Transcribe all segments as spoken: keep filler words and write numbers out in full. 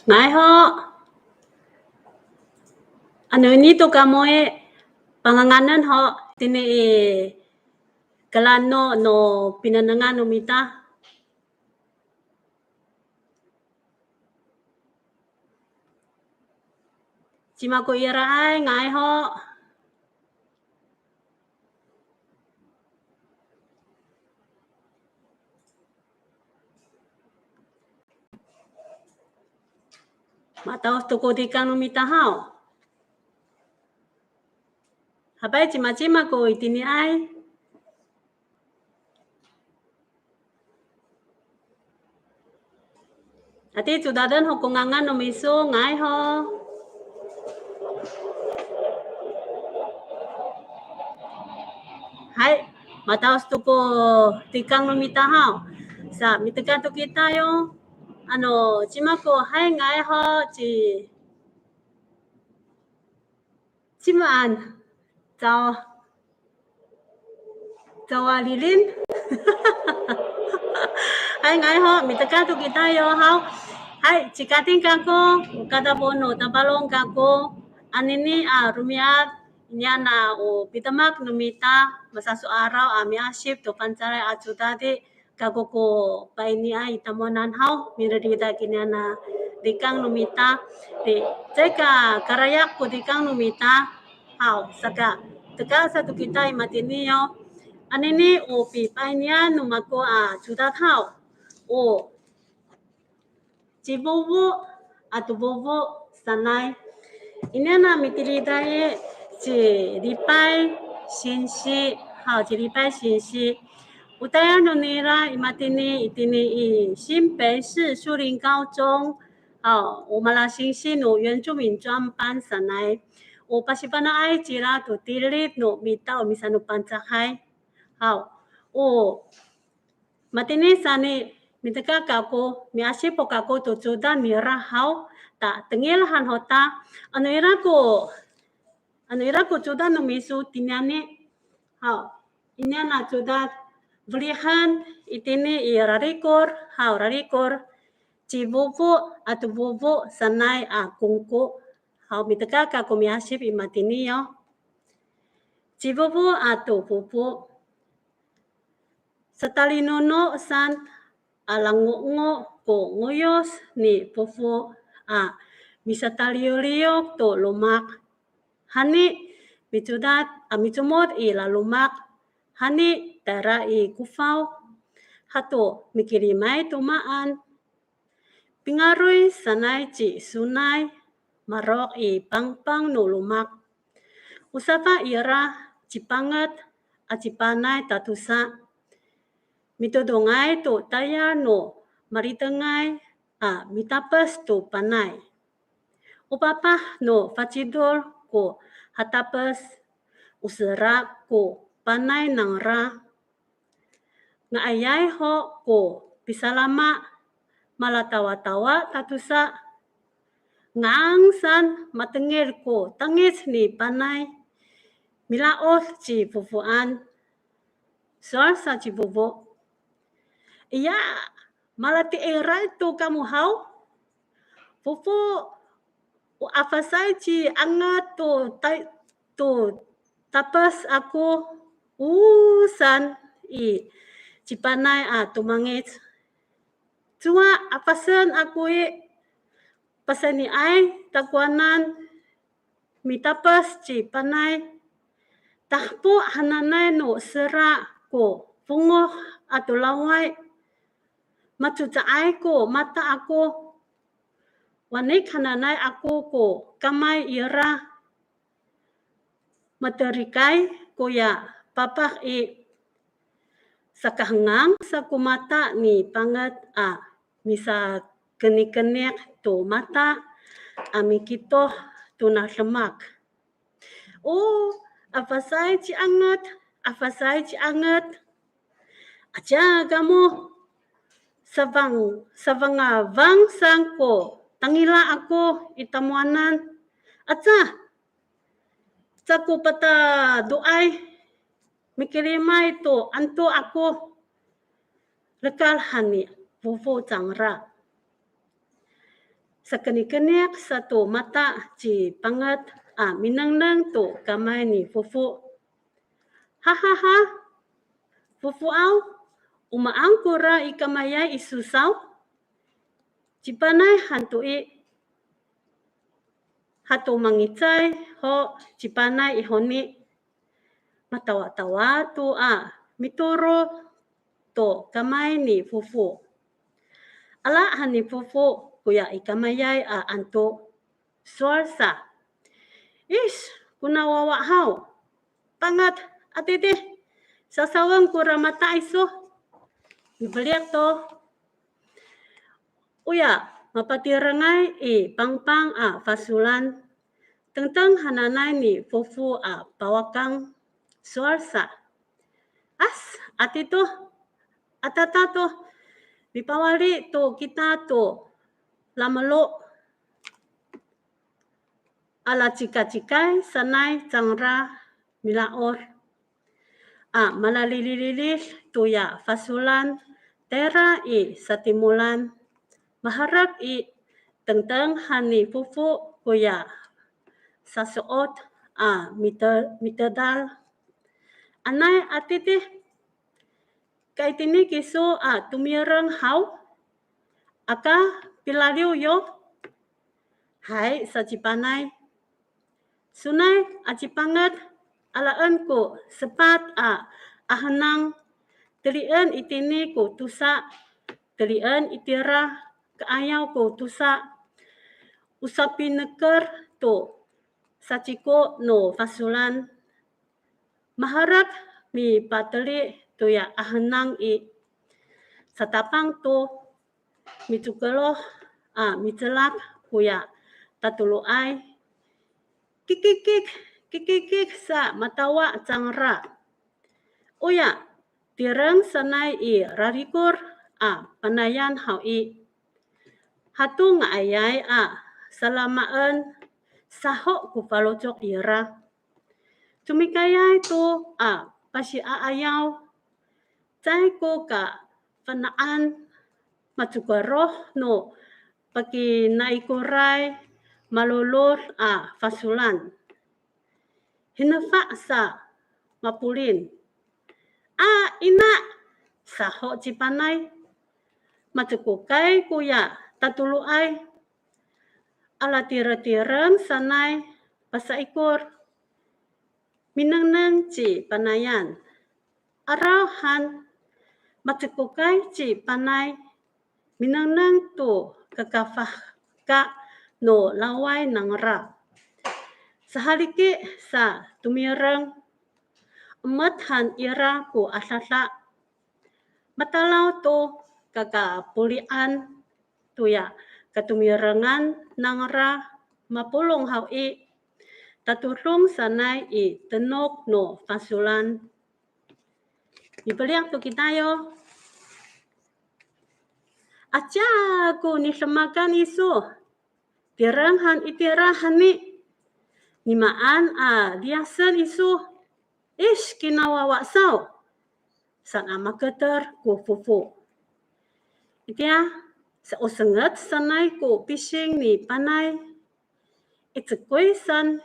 Nga'ay ho. Ano ini to kamo i, panganganen ho, tini i kalano no pinanengan no mita. Cima ko iraay, nga'ay ho. Mata'os to ko tikang no mita haw. Hapay cimacima ko itiniay. Ati codaden ho ko ngangan no miso, nga'ay ho. Hay, mata'os to ko tikang no mita haw. Sa, miteka to kita yo. Ano, cima ko, hay, nga'ay ho, ci, cimaan. Caw, cawalilin. Hay, nga'ay ho, miteka to kita yo haw. Hay, ci Kating kako, o kadafo no Tapalong kako. Anini a romi'ad, iniyan a o pidemak no mita, masasoaraw a miasip to Pangcahay a codad i, kako ko painiay i tamowanan haw, mirerida kiniyan a tikang no mita. Di, caay ka karayak ko tikang no mita haw, saka, teka sato kita i matini yo. Anini o pipainian no mako a codad haw. O, ci Fofo ato Fofo sanay. Iniyan a mitiliday i, ci Lipay singsi haw, ci Lipay singsi. O tayal no nira i matini, itini i 新北市树林高中 haw, o malasingsi no 原住民专班 sanay. O pasifana'ay cira to tilid no mita o misanoPangcahay haw. O matini saan i, miteka kako, miasip kako to codad nira haw, ta tengil han ho ta, ano ira ko, ano ira ko codad no miso tiniyan i, haw, iniyan a codad, felihen itini i Rarikor haw, Rarikor, ci Fofo ato Fofo sanay a kongko haw, miteka kako miasip i matini yo. Ci Fofo ato Fofo. Satalinono saan a langongo ko ngoyos ni Fofo a misataliyoliyok to lomak. Hani micodad a micomod i lalomak. Hani tayra i kofaw. Hato mikilimay to maan. Pingaroy sanay ci Sonay, marok i pangpang no lomak. O safa ira cipanget aci Panay tatosa. Mitodongay to tayal no malitengay a mitapes to Panay. O papah no facidol ko hatapes, o sera ko Panay nangra. Nga'ayay ho ko pisalama, malatawatawa tatosa. Ngang saan matengil ko tangic ni Panay. Mila'od ci Fofoan. Sowal sa ci Fofo. Iya, malatiiray to kamo haw. Fofo, o afasay ci anget to tay, to tapes ako, o saan i ci Panay a tomangic. Cowa afasen ako i, pasayniay takowanan mitapes ci Panay. Tahepo hananay no sera ko fongoh ato laway. Macocaay ko mata ako. Wanik hananay ako ko kamay ira. Materikay koya papah i, sakahengang sa ko mata ni panget a misakenikenik to mata a mikitoh tona demak. O, afasay ci anget, afasay ci anget. Aca kamo, safang, safangafang saan ko tangila ako i tamowanan. Aca, cako patadoay, mikilimay to anto ako. Lekal han ni Fofo cangra. Sakenikenik sato mata ci Panget a minengneng to kamay ni fofo. Hahaha, fofo aw, o maan kora i kamayay iso saw? Ci Panay han to i, hato mangicay ho ci Panay i honi. Matawatawa to a mitoro to kamay ni fofo. Ala han ni fofo koya i kamayay a anto. Sowal sa, "Is, kona wawa haw, Panget, atiti, sasawen kora mata iso." Mipeliak to. Oya mapatirengay i pangpang a fasolan, tengteng hananay ni fofo a pawakang. Sowal sa, "As, atito, atata to, mipawali to kita to lamelo." Ala cikacikay sanay cangra mila'od a malalilililid toya fasolan tayra i satimolan. Maherek i, tengteng han ni fofo koya saso'ot a mite-, mitedal. "Anay, atiti, kaitini kiso a tomireng haw? Aka pilaliw yo." "Hay," sa ci Panay. "Sonay a ci Panget, alaen ko sepat a ahenang, telien itini ko tosa, telien itira ka'ayaw ko tosa, o sapineker to saciko no fasolan. Maherek mipateli toya ahenang i, satapang to micokeloh a micelak koya tatoloay. Kikikik, kikikik sa matawa cangra." Oya tireng sanay i rarikor a Panayan haw i, hato nga'ayay a salamaen saho ko faloco' ira. Comikayay to a pasi'aayaw, caay ko kafana'an, macokeroh no pakinaikoray malolod a fasolan. Hinefa sa mapolin. "A, ina," saho ci Panay. Macekokay koya tatoloay. Ala tiretireng sanay pasaikor, minengneng ci Panayan. Araw han, macekokay ci Panay, minengneng to kakafahka no laway nangra. Sahaliki sa tomireng, emet han ira ko adada. Matalaw to kakapolian toya katomirengan nangra mapolong haw i, tatodong sanay i tenok no fasolan. Mipeliak to kita yo. Aca ko nidemakan iso. Tireng han itira hani. Nimaan a liyasen iso. Is, kinawawa saw, saan a maketer ko fofo. Itiya, sa o senget sanay ko pising ni Panay. I cekoy san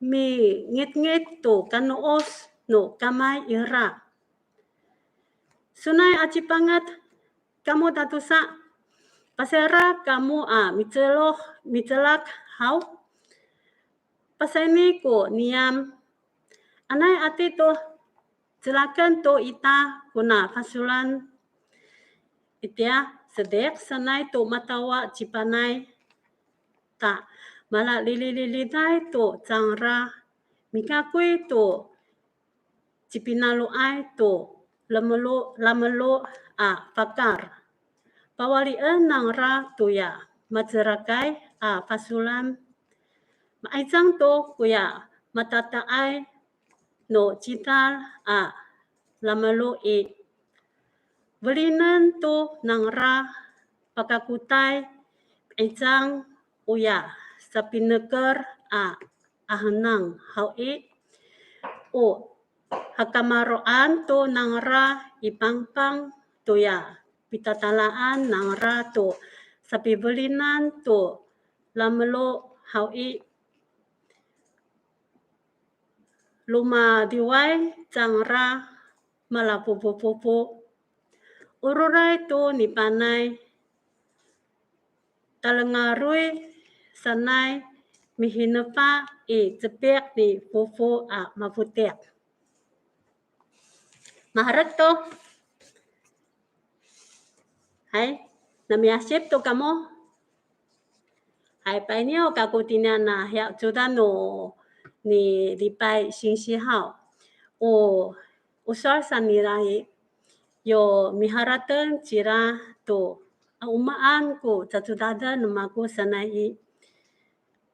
mingitngit to kanoos no kamay ira. Sonay a ci Panget, kamo tatosa, pasayra kamo a miceloh, micelak haw? Pasayni ko niyam. Anay ati to, celaken to ita kona fasolan. Itiya, sedik sanay to matawa ci Panay. Ta, malalilililiday to cangra, mikakoy to cipinaloay to lamelo, lamelo a fakar. Pawalien nangra toya macelakay a fasolan. Ma'icang to koya matata'ay no cidal a lamelo i, felinen to nangra pakakotay, 'icang oya sapineker a ahenang haw i, o hakamaro'an to nangra i pangpang toya pitatalaan nangra to sapifelinan to lamelo haw i, lomadiway cangra malafofofofo. O roray to nipanay, talengaroy sanay mihinefa i cepiq ni fofo a mafotiq. Maherek to. Hay, na miasip to kamo. Hay, pa'ini ho kako tiniyan a hiya codad no ni lipay singsi haw. O, o sowal sa nira i, yo miharateng cira to, a, o maan ko cacodaden no mako sanay i.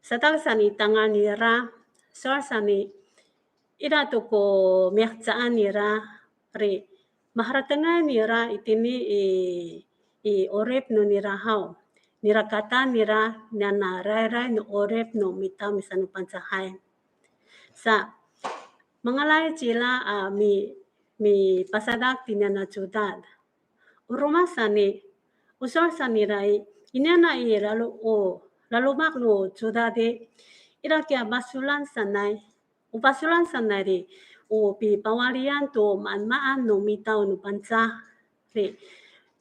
Sadak sa i tangal nira, sowal sa i, ira to ko mihecaan nira, ri, maharatengay nira itini i, i 'orip no nira haw. Nirakatan nira niyana rayray no 'orip no mita misanoPangcahay. Sa, mangalay cila a mi, mipasadak tiniyan a codad. O roma sa i, o sowal sa nira i, iniyan a i lalo, o laloma' no codad i, ira kiya pasolan sanay, o pasolan sanay ri, o pipawalian to maanmaan no mita o no Pangcah ri.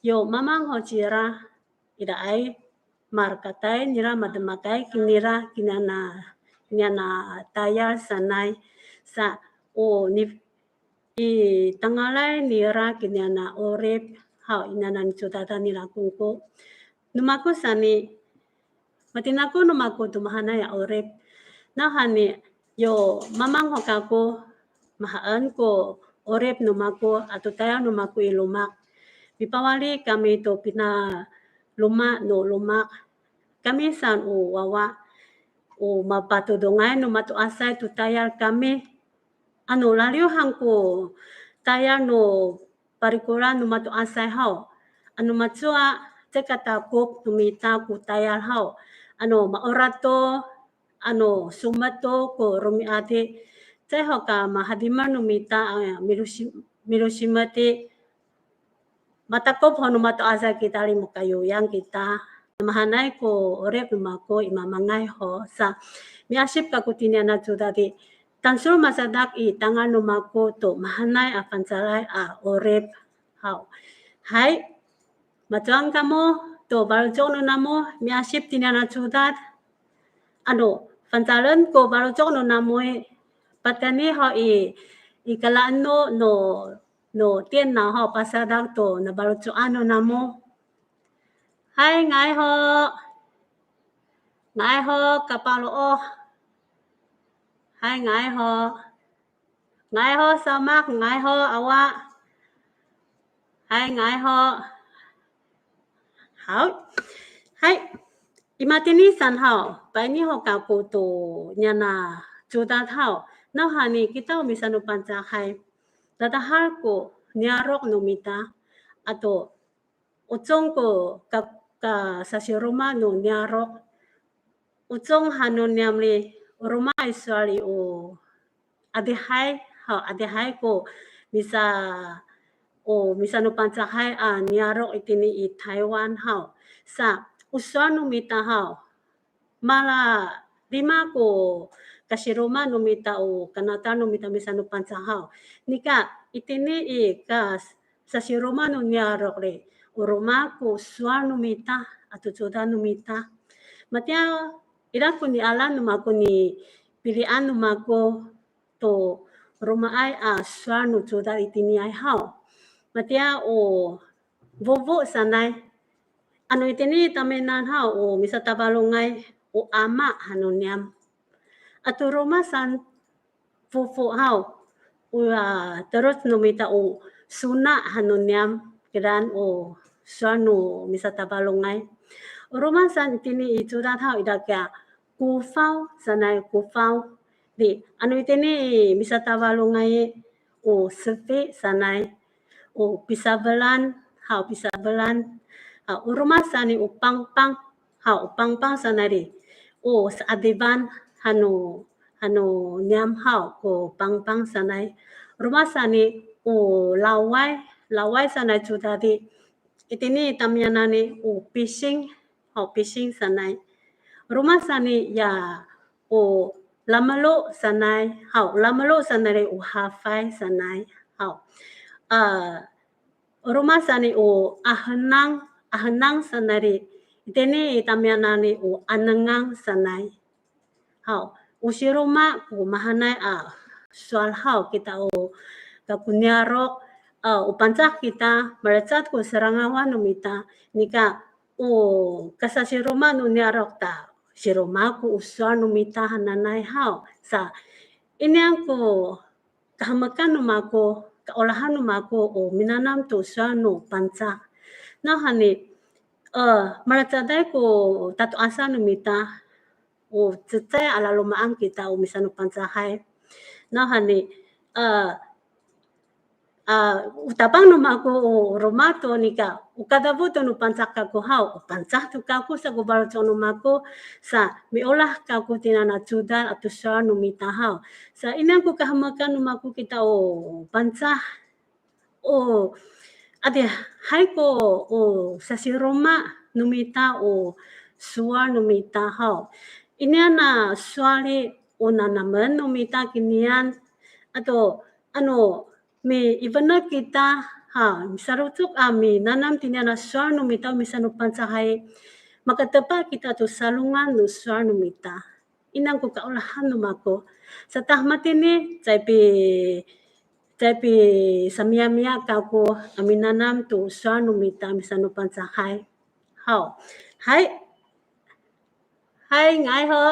Yo mamang ho cira, iraay marekatay nira, mademakay kinira, kiniyan a, kiniyan a tayal sanay. Sa, o ni, i tangalay nira kiniyan a 'orip haw, iniyan a nicodadan nira kongko. No mako sa i, matinako no mako to mahaenay a 'orip. Nawhani, yo mamang ho kako, mahaen ko 'orip no mako ato tayal no mako i loma'. Mipawali kami to pina loma' no loma'. Kami saan o wawa, o mapatodongay no mato'asay to tayal kami. Ano laliw han ko tayal no parikoran no mato'asay haw. Ano macowa, caay katakop no mita ko tayal haw. Ano ma'orad to, ano somet to ko romi'ad i, caay ho ka mahadimel no mita a milosi, milosimet i, matakop ho no mato'asay kita ri, mokayoyang kita. Mahaenay ko 'orip no mako i mamangay ho. Sa, miasip kako tiniyan a codad i, tangsol masadak i tangal no mako to mahaenay a fangcalay a 'orip haw. Hay, macowa kamo to faloco' no namo miasip tiniyan a codad. Ano fangcalen ko faloco' no namo i, pateni ho i, i kalaen no, no, no 电脑 ho pasadak to nafaloco'an no namo. Hay, nga'ay ho. Nga'ay ho kapalooh. Hay, nga'ay ho. Nga'ay ho samak, nga'ay ho awa. Hay, nga'ay ho. Haw. Hay. I matini saan haw, pa'ini ho kako to niyana codad haw. Nawhani kita o misanoPangcahay, tatahal ko niyaro' no mita ato o cong ko ka, kasasiroma no niyaro'. O cong han no niyam ri, o roma i sowal i, o adihay, haw, adihay ko misa, o misanoPangcahay a niyaro' itini i Taywan haw. Sa, o sowal no mita haw, mala lima ko kasiroma no mita, o kanatal no mita misanoPangcah haw. Nika itini i kas, sasiroma no niyaro' ri, o roma ko sowal no mita ato codad no mita. Matiya, ira ko ni'alan no mako, nipilian no mako to romaay a sowal no codad itiniay haw. Matiya o fofo sanay. Ano itini tamiyanan haw, o misatafalongay, o ama han no niyam. Ato roma saan fofo haw, o, a, teloc no mita o sona han no niyam, kiraan o sowal no misatafalongay. O roma saan itini i codad haw, ira kiya kofaw sanay, kofaw. Di, ano itini i misatafalongay, o sefi sanay, o pisafelan, haw, pisafelan. Haw, o roma saan i o pangpang, haw, o pangpang sanay ri, o sa'adifan han no, han no niyam haw, ko pangpang sanay. Roma saan i o laway, laway sanay codad i, itini tamiyanan i o pising, haw, pising sanay. Roma sani ya o lamelo sanay haw, lamelo sanay i o hafay sanay haw. A, roma sani o ahenang, ahenang sanay i, itini i tamiyanan i o anengang sanay. Haw, o siroma ko mahaenay a sowal haw kita o kako niyaro', a, o Pangcah kita, malecad ko serangawan no mita, nika o kasasiroma no niyaro' ta, siroma ko o sowal no mita hananay haw. Sa, inian ko kahemekan no mako, kaolahan no mako o minanam to sowal no Pangcah. Nawhani, e, malecaday ko tato'asan no mita, o cecay a laloma'an kita o misanoPangcahay. Nawhani, e, a, o tapang no mako o roma to nika, o kadafo to no Pangcah kako haw, o Pangcah to kako sa ko faloco' no mako, sa miolah kako tinana codad ato sowal no mita haw. Sa inian ko kahemekan no mako kita o Pangcah, o, adihay ko, o sasiroma no mita o sowal no mita haw. Inian a sowal i o nanamen no mita kinian, ato ano, miifenek kita, ha, misalocok a minanam tinian a sowal no mita o misanoPangcahay, makatepa kita to salongan no sowal no mita. Inian ko kaolahan no mako. Sa ta matini, caay pi, caay pisamiyamiya kako a minanam to sowal no mita misanoPangcahay. Haw. Hay. Hay, nga'ay ho.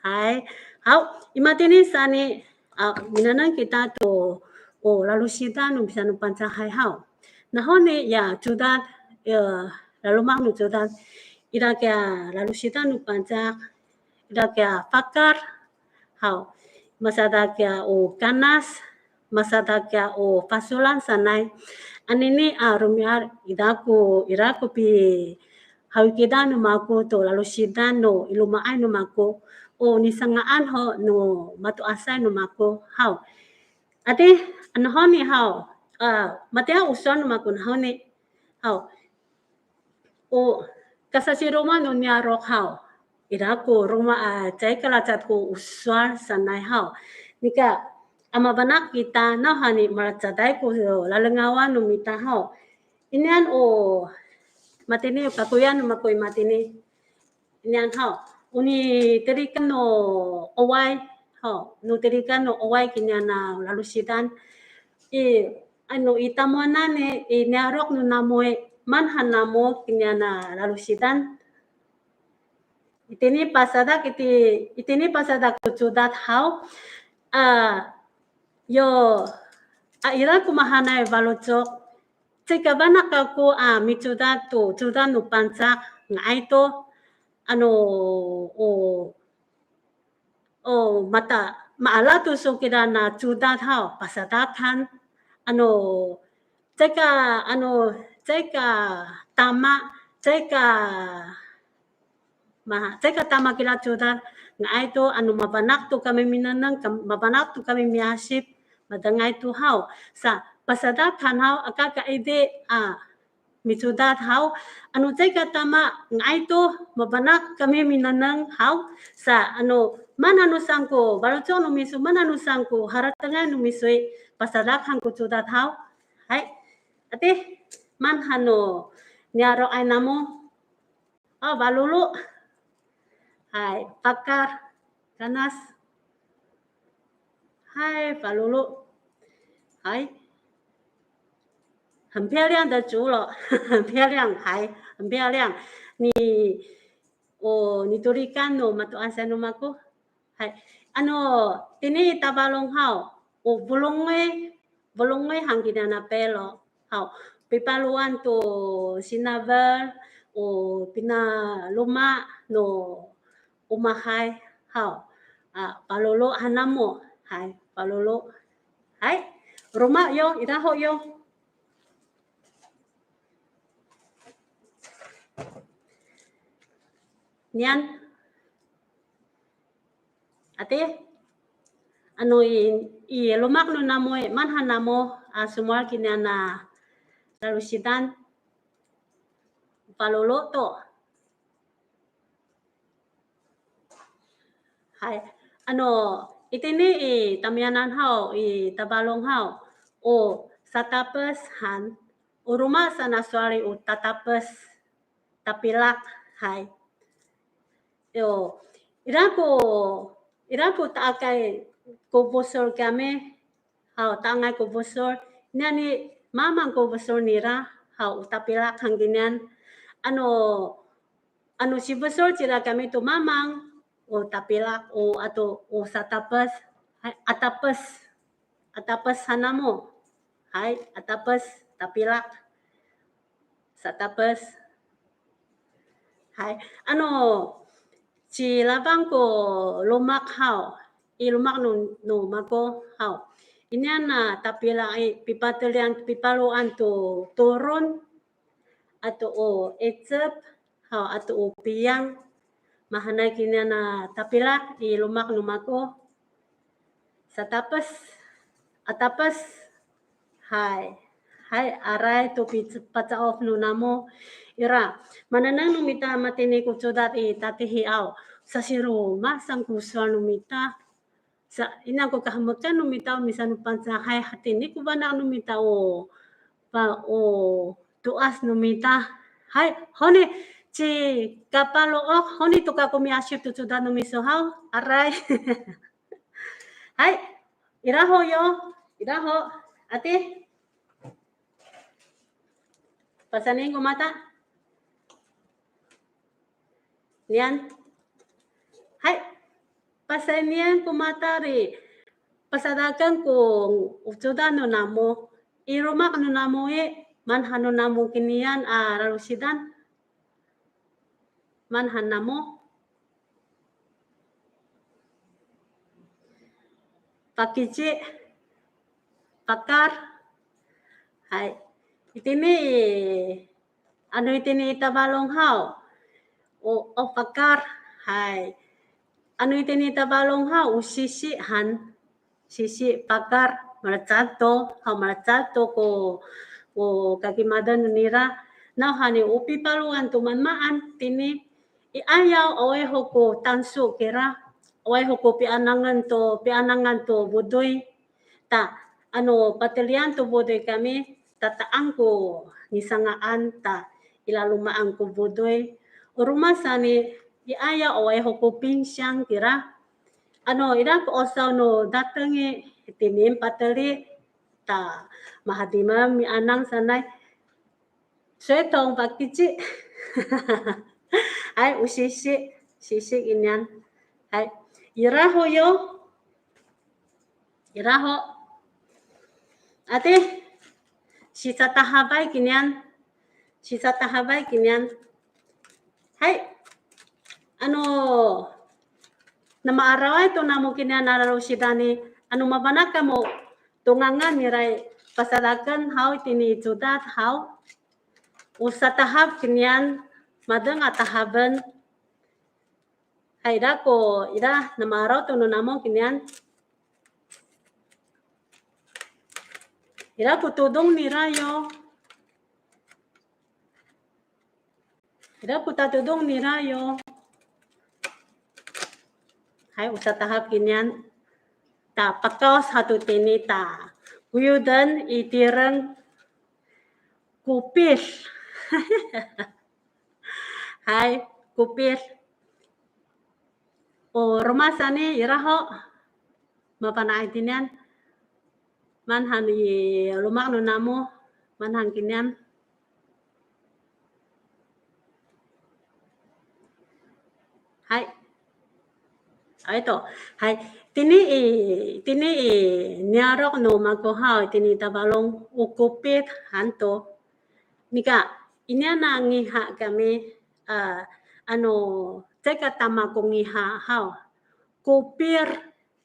Hay. Haw, i matini sani, a, minanam kita to, o lalosidan no misanoPangcahay haw. Nahoni ya codad, ya laloma' no codad, ira kiya lalosidan no Pangcah, ira kiya fakar haw, masadak kiya o kanas, masadak kiya o fasolan sanay. Anini a romi'ad ira ko, ira ko pihawikidan no mako to lalosidan no i loma'ay no mako, o nisanga'an ho no mato'asay no mako haw. Ati, anohoni haw, a, matiya o sowal no mako nahoni haw. O kasasiroma no niyaro' haw, ira ko roma a caay ka lecad ko o sowal sanay haw. Nika, a mafana' kita nawhani malecaday ko lalengawan no mita haw. Inian o matini, o kakoyan no mako i matini. Inian haw, o nitelikan no oway haw, no telikan no oway kinian a lalosidan i, ano i tamowanan i, i niyaro' no namo i, maan han namo kinian a lalosidan. Itini pasadak iti, itini pasadak to codad haw. A, yo, a ira ko mahaenay faloco', caay ka fana' kako a micodad to codad no Pangcah nga'ay to, ano, o, o mata, maala to so kira na codad haw, pasadak han, ano, caay ka, ano, caay ka tama, caay ka, ma, caay ka tama kira codad nga'ay to, ano, mafana' to kami minengneng, kam, mafana' to kami miasip, madengay to haw. Sa, pasadak han haw, aka kaidi a micodad haw, ano caay ka tama nga'ay to, mafana' kami minengneng haw. Sa, ano, maan han no saan ko faloco' no miso, maan han no saan ko haratengay no miso i, pasadak han ko codad haw. Hay. Ati, maan han no niyaro'ay namo. O, falolo. Hay, pakar, kanas. Hay, falolo. Hay. 很漂亮的竹篓，很漂亮，hay, 很漂亮。你, o, nitolikan no mato'asay no mako. Hay. Ano, tini Tafalong haw, o folongoy, folongoy han kinian a pelo haw, pipalowan to sinafel, o pinaloma no omahay haw. A, falolo han namo, hay, falolo. Hay, roma yo, ira ho yo. Nian. Ati, ano i, i lomak no namo i, maan han namo a somowal kinian a lalosidan. faloloto. Hay, ano, itini i tamiyanan haw, i Tafalong haw, o satapes han, o roma saan a sowal i o tatapes, tapilak, hay. Yo, ira ko, ira ko ta'akay ko fosol kiyami, haw, ta'angay ko fosol. Niyani mamang ko fosol nira, haw, o tapilak han kiniyan. Ano, ano sifosol cira kami to mamang, o tapilak, o ato, o satapes, hay, atapes. Atapes han namo. Hay, atapes, tapilak. Satapes. Hay, ano, cilafang ko lomak haw, i lomak no, no mako haw. Iniyan a tapilak i, pipatelian, pipaloan to toron, ato o ecep, haw, ato o piyang. Mahaenay kiniyan a tapilak i lomak no mako. Satapes, atapes. Hay. Hay, aray to pi-, paca'of no namo. Ira, manengneng no mita matini ko codad i tatihi aw. Sasiroma saan ko sowal no mita. Sa, ina ko kahemekan no mita o misanoPangcahay, hatini ko fana' no mita o, pa, o to'as no mita. Hay, honi, ci Kapalo'ok, honi to kako miasip to codad no miso haw, aray. Hay, ira ho yo, ira ho, ati. Pasanien ko mata. Niyan. Hay. Pasayniyan ko mata ri, pasadaken ko o codad no namo, i lomak no namo i, maan han no namo kiniyan a lalosidan. Maan han namo. Pakici, pakar. Hay. Itini i, ano itini i Tafalong haw. O, o pakar. Hay. Ano itini i Tafalong haw, o sisi han. Sisi pakar, malecad to, haw malecad to ko, ko kakimaden nira. Nawhani o pipaloan to maan, maan, tini. I ayaw, awaay ho ko tanso kira, awaay ho ko pianangan to, pianangan to fodoy. Ta, ano, patelian to fodoy kami, tata'ang ko nisanga'an, ta, i laloma'an ko fodoy. O roma saan i, i ayaw, awaay ho ko pinsiyang kira. Ano, ira ko osaw no dateng i, tini pateli, ta, mahadimem mianang sanay. Soy to pakici. Hay, o sisi, sisi kiniyan. Hay, ira ho yo. Ira ho. Ati, sisatahafay kiniyan. Sisatahafay kiniyan. Hay, ano, na ma'araway to namo kiniyan a lalosidan i, ano mafana' kamo to ngangan nira i pasadaken haw, itini i codad haw. O satahaf kiniyan, madeng a tahafen. Hay, ira ko, ira, na ma'araw to no namo kiniyan. Ira ko todong nira yo. Ira ko tatodong nira yo. Hay, o satahaf kiniyan. Ta, pakaos hato tini ta. Koyoden i tireng. Kopit. Hay, kopit. O roma saan i, ira ho. Mafana'ay tiniyan. Maan han i lomak no namo, maan han kiniyan. Hay. Ay to. Hay. Tini i, tini i niyaro' no mako haw, tini Tafalong, o kopit han to. Nika, iniyan a ngiha kami, a, ano, caay ka tama ko ngiha haw. Kopir,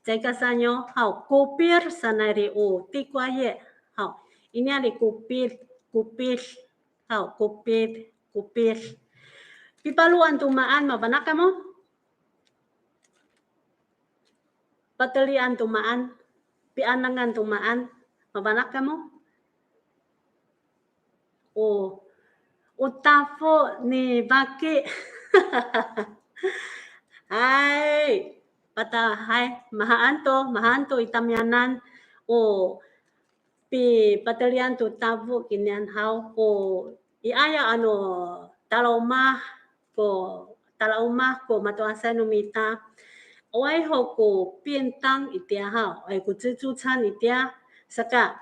caay ka saan yo haw, kopir sanay ri o tikowaye haw. Iniyan ri kopit, kopit haw, kopit, kopit. Pipaloan to maan, mafana' kamo? Patelian to maan, pianangan to maan, mafana' kamo? O, o O tafo ni Baki. Hay, pata, hay, mahaen to, mahaen to i tamiyanan. O pipatelian to tafo kinian haw. O i aya ano talomah ko, talomah ko mato'asay no mita. Awaay ho ko pintang itiya haw, awaay ko cecocan itiya. Saka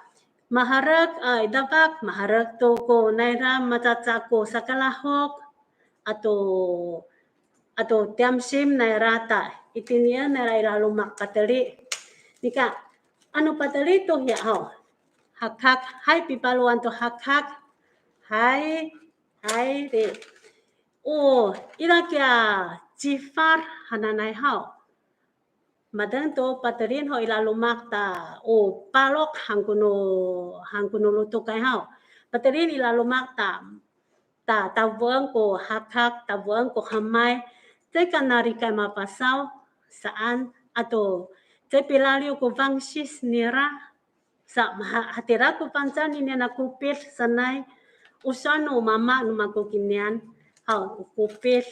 maherek, a, i dafak, maherek to ko naira macaca ko sakalahok, ato, ato tiyamsim naira ta, itinian naira i laloma' pateli. Nika, ano pateli to hiya haw. Hakhak, hay, pipaloan to hakhak. Hay, hay, ri. O, ira kiya cifar hananay haw. Madeng to patelien ho i laloma' ta, o palok han ko no, han ko no lotokay haw. Patelien i laloma' ta, ta, tafoen ko hakhak, tafoen ko hemay, caay ka narikay mapasaw saan, ato caay pilaliw ko fangsis nira, sa, maha-, hatira ko fangcal ninian a kopid sanay, o sowal no mama no mako kinian haw, o kopid.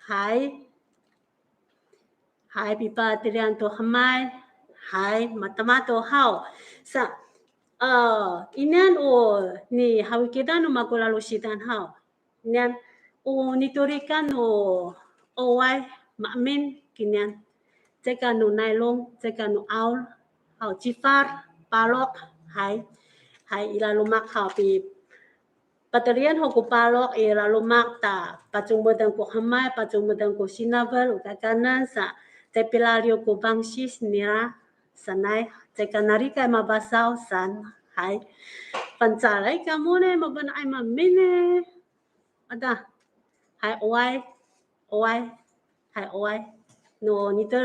Hay. Hay, pipatelian to hemay. Hay, matama to haw. Sa, a, inian o nihawikidan no mako lalosidan haw. Nian o nitorikan no 'oway, maemin kinian. Caay ka no naylon, caay ka no 'aol. Haw, cifar, palok, hay. Hay, i laloma' haw, pi, patelian ho ko palok i laloma' ta, pacomeden ko hemay, pacomeden ko sinafel, o kakaenen sa, caay pilaliw ko fangsis nira sanay, caay ka narikay mapasaw saan, hay. Fangcalay kamo ne, mafana'ay maemin ne. Ada, hay, 'oway, 'oway, hay, 'oway. No, nito,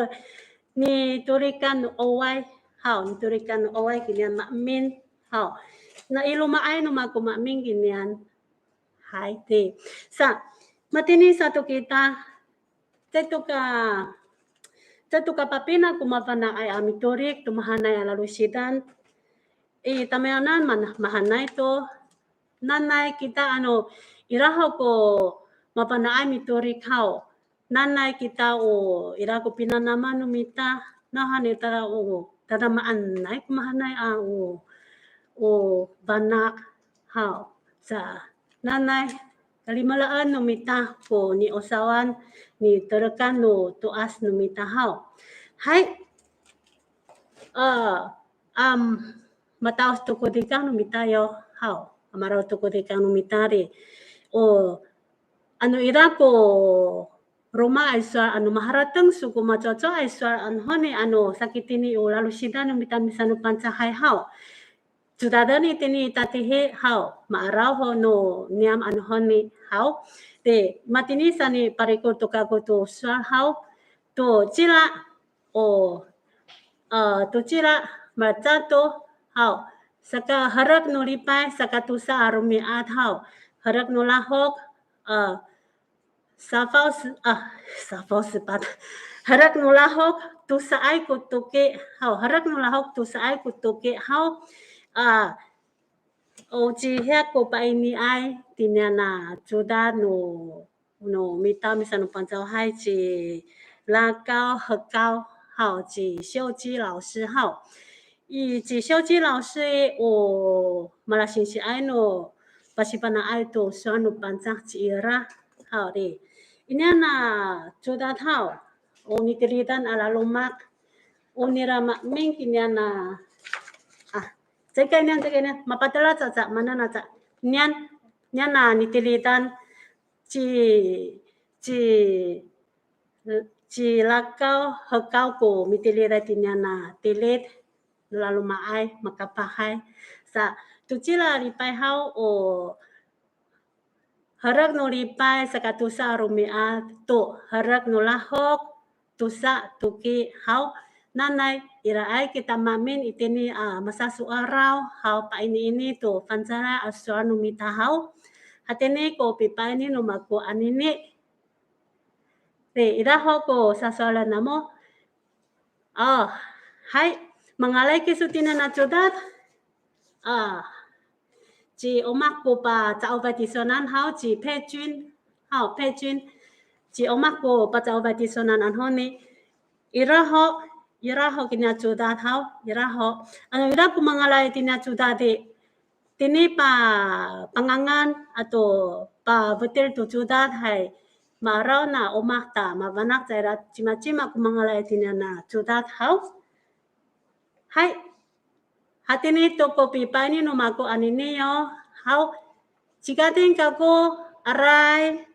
nitorikan no 'oway haw, nitorikan no 'oway kinian maemin haw. Na i loma'ay no mako maemin kinian. Hay, ti. Sa, matini sato kita, caay to ka, caay to ka papina ko mafana'ay a mitorik to mahaenay a lalosidan. I tamiyanan mana-, mahaenay to, nanay kita ano, ira ho ko mafana'ay mitorik haw. Nanay kita o, ira ko pinanaman no mita, nawhani tada o, tadamaanay ko mahaenay a o, o fana' haw. Sa, nanay, kalimelaan no mita ko ni'osawan, niterekan no to'as no mita haw. Hay. A, am, mata'os to ko dikang no mita yo haw. Amaraw to ko dikang no mita ri. O, ano ira ko roma ay sowal, ano maharateng so ko macowacowa ay sowal, ano honi, ano sakitini o lalosidan no mita misano Pangcahay haw. Codaden itini tatihi haw, ma'araw ho no niyam ano honi haw. Ti, matini sa niparikor to kako to sowal haw. To cila, o, a, to cila, maca to haw. Saka herek no lipay, saka tosa a romi'ad haw. Herek no lahok, a, safaw se-, a, safaw sepat. Herek no lahok, tosaay ko toki haw. Herek no lahok, tosaay ko toki haw. A, o cihiya ko painiay, tiniyan a codad no, no mita misano Pangcahay ci Lakaw Hekaw haw, ci 秀枝老师 haw. I ci 秀枝老师 i, o malasingsiay no pasifana'ay to sowal no Pangcah cira haw ri. Iniyan a codad haw, o nitilidan a laloma', o nira maemin kiniyan a, a, caay ka iniyan, caay ka iniyan, mapatela caca, mana na ca, niyan, niyan a nitilidan, ci, ci, ci Lakaw Hekaw ko mitiliday tiniyan a tilid no laloma'ay, makapahay. Sa, to cila lipay haw, o herek no lipay saka tosa a romi'ad to herek no lahok, tosa toki haw. Nanay, iraay kita maemin itini a masasowaraw haw, painiini to fangcalay a sowal no mita haw. Hatini ko pipaini no mako anini. Ri, ira ho ko sasowalen namo. O, hay, mangalay kiso tiniyan a codad. A, ci omak ko paca'ofay tisowanan haw, ci Pecun haw, Pecun, ci omak ko paca'ofay tisowanan anhoni, ira ho, ira ho kiniya codad haw, ira ho. Ano ira ko mangalay tiniya codad i, tini pa pangangan ato pafotil to codad hay, ma'araw na omak ta mafana' caira cimacima ko mangalay tiniya na codad haw. Hay. Hatini to ko pipaini no mako aniniyo haw. Cikating kako, aray.